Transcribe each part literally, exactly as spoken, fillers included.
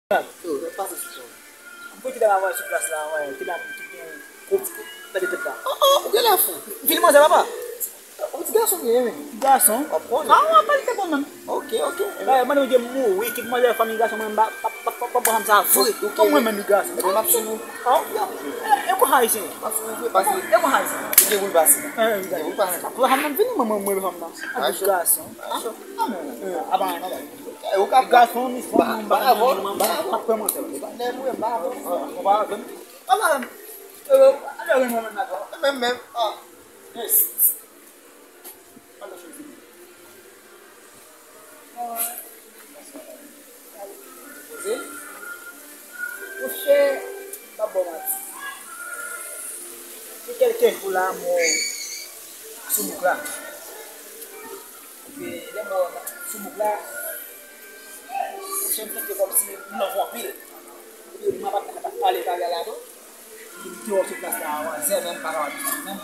Yo, pase sou sa. M pou kite la, sou plas la, wè, kidnapin ki gen gwo ti pèt de tèt la. Oh, oh, ou genlè fou. Vin manzè, papa. Ou ti gason m ye, wi. Gason? W ap konnen. Ah, w ap pale te bon menm. Ok, ok. Ba, mande Bondye m mouri, kit manzè fanmi gason, mwen m pa, pa, pa, pa, pa, pa, sa vre. Ok. Kòm mwen menm li gason. Ebyen, m ap swiv ou. Ah, e, e, e, kou ayisyen. M ap swiv ou vre, pase. E kou ayisyen. Li gen pou l pase. Eh, li gen pou l pase. Pou l vini, mwen, mwen, mwen, fanm nan. Ah, gason. Ah, ah, mwen. Eh, apa, non, ba. Eh, ou ka gason, ni fanm, ba, ba, ba, ba, pa pran manzè. Ba, nèg mwen, ba, ba. Ou pa avè m. Ou pa avè m. Eh, ale renmen mwen nan. Menm, menm. Ah. Yes. Poze. Monchè, m ap ba w manti. Gen kèlke jou la, m wè w sou bouk la. Epi, lè m wè w sou bouk la, monchè, m santi kòmsi m nan anpil. Epi, m ap, ap, ap pale bagay la tou. Li te wè sou plas la, wazè, menm pa kapab di sa menm.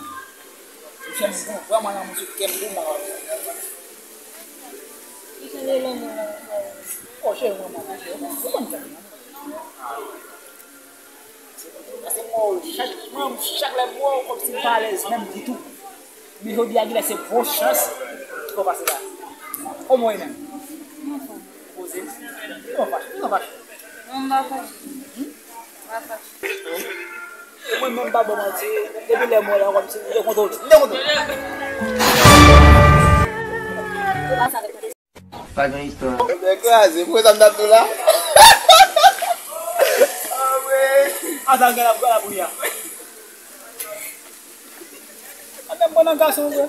Monchè, m gon vrèman lanmou sou kè m, m pa kapab di sa. Ki jan de lanmou la, monchè? Oh, cheri, mwen, mwen, cheri, mwen, mwen, mwen, mwen. Paske mwen, chak, mwen, chak lè m wè w, kòmsi m pa alèz menm ditou. Men jodi a, genlè se bon chans ki fè w pase la. Kòman w ye menm? Poze. Kòman w fache? Kòman w fache? Non, m pa fache. Hmm? M pa fache. E mwen menm, m pa ba w manti, depi lè m wè w la, kòmsi m dekontwole. M dekontwole. Pa gen istwa. Bèk kraze, pou sa m t ap di w la. Ah, wi. Ah, sa gen la, la pou ya. A, menm mwen nan gason, vre.